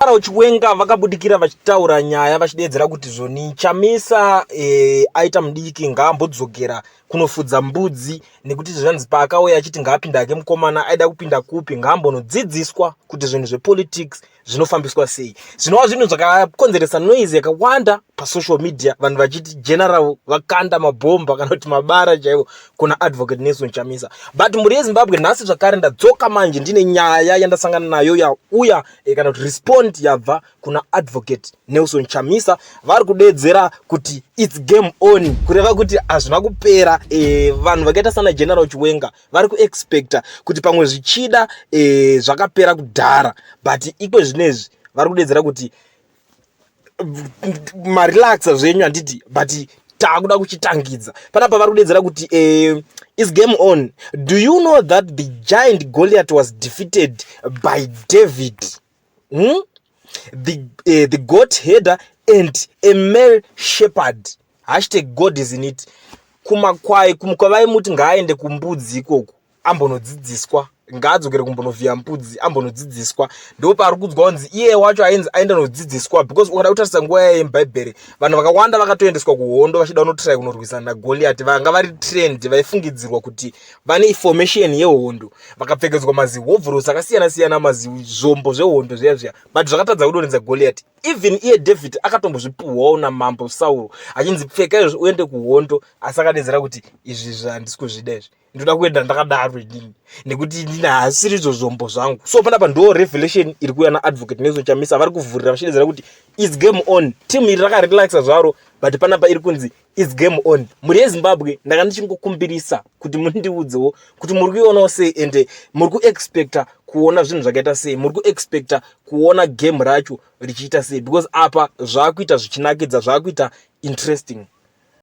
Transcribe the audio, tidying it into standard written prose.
General Chiwenga vakabudikira vachitaura nyaya vachideedzera kuti zvoni Chamisa aita mudiki, ngaambodzokera kunofudza mbudzi, nekuti zvanzi paakauya achiti ngaapinda hake mukomana, aida kupinda kupi? Ngaambonodzidziswa kuti zvinhu zvepolitics zvinofambiswa sei, zvinova zvinhu zvakakonzeresa noise yakawanda pasocial media, vanhu vachiti General vakanda mabhomba kana kuti mabara chaivo kuna Advocate Nelson Chamisa. But mhuri yeZimbabwe, nhasi zvakare ndadzoka manje ndine nyaya yandasangana nayo yauya kana kuti respond yabva kuna Advocate Nelson Chamisa. Vari kudedzera kuti it's game on, kureva kuti hazvina kupera. Vanhu vakaita sana General Chiwenga vari kuexpecta kuti pamwe zvichida zvakapera kudhara, but ikwe zvinezvi vari kudedzera kuti marelaxa zvenyu, handiti? But taakuda kuchitangidza panapa. Vari kudedzera kuti is game on. Do you know that the giant Goliath was defeated by David, The goat herder and a male shepherd. #GodIsInIt. Kumakwai kwavaimuti ngaaende kumbudzi ikoko ambonodzidziswa, ngaadzokere kumbonovhiya mbudzi ambonodzidziswa, ndo paari kudzwa kunzi iye wacho ainzi aenda nodzidziswa. Because ukada kutarisa nguva yaye mubhaibheri, vanhu vakawanda vakatoendeswa kuhondo vachida kunotry kunorwisana naGoliath vanga vari trained, vaifungidzirwa kuti vane information yehondo, vakapfekedzwa mazihovhorosi akasiyana siyana, mazvombo zvehondo zviya zviya, but zvakatadza kudonhedza Goliath. Even iye David akatombozvipuhwawo namambo Sauro achinzi pfeka izvo uende kuhondo, asi akadedzera kuti izvi handisi kuzvida izvi, ndoda kuenda ndakadaro inini nekuti inini haasiri izvo zvombo zvangu. So panapa ndo revelation iri kuuya naAdvocate Nelson Chamisa. Vari kuvhurira vachidedzera kuti it's game on. Team iri rakarelaxa zvaro, but panapa iri kunzi it's game on. Mhuri yeZimbabwe, ndanga ndichingokumbirisa kuti mundiudzewo kuti muri kuionawo sei, ende muri kuexpecta kuona zvinhu zvakaita sei, muri kuexpecta kuona game racho richiita sei, because apa zvaakuita zvichinakidza, zvaakuita interesting.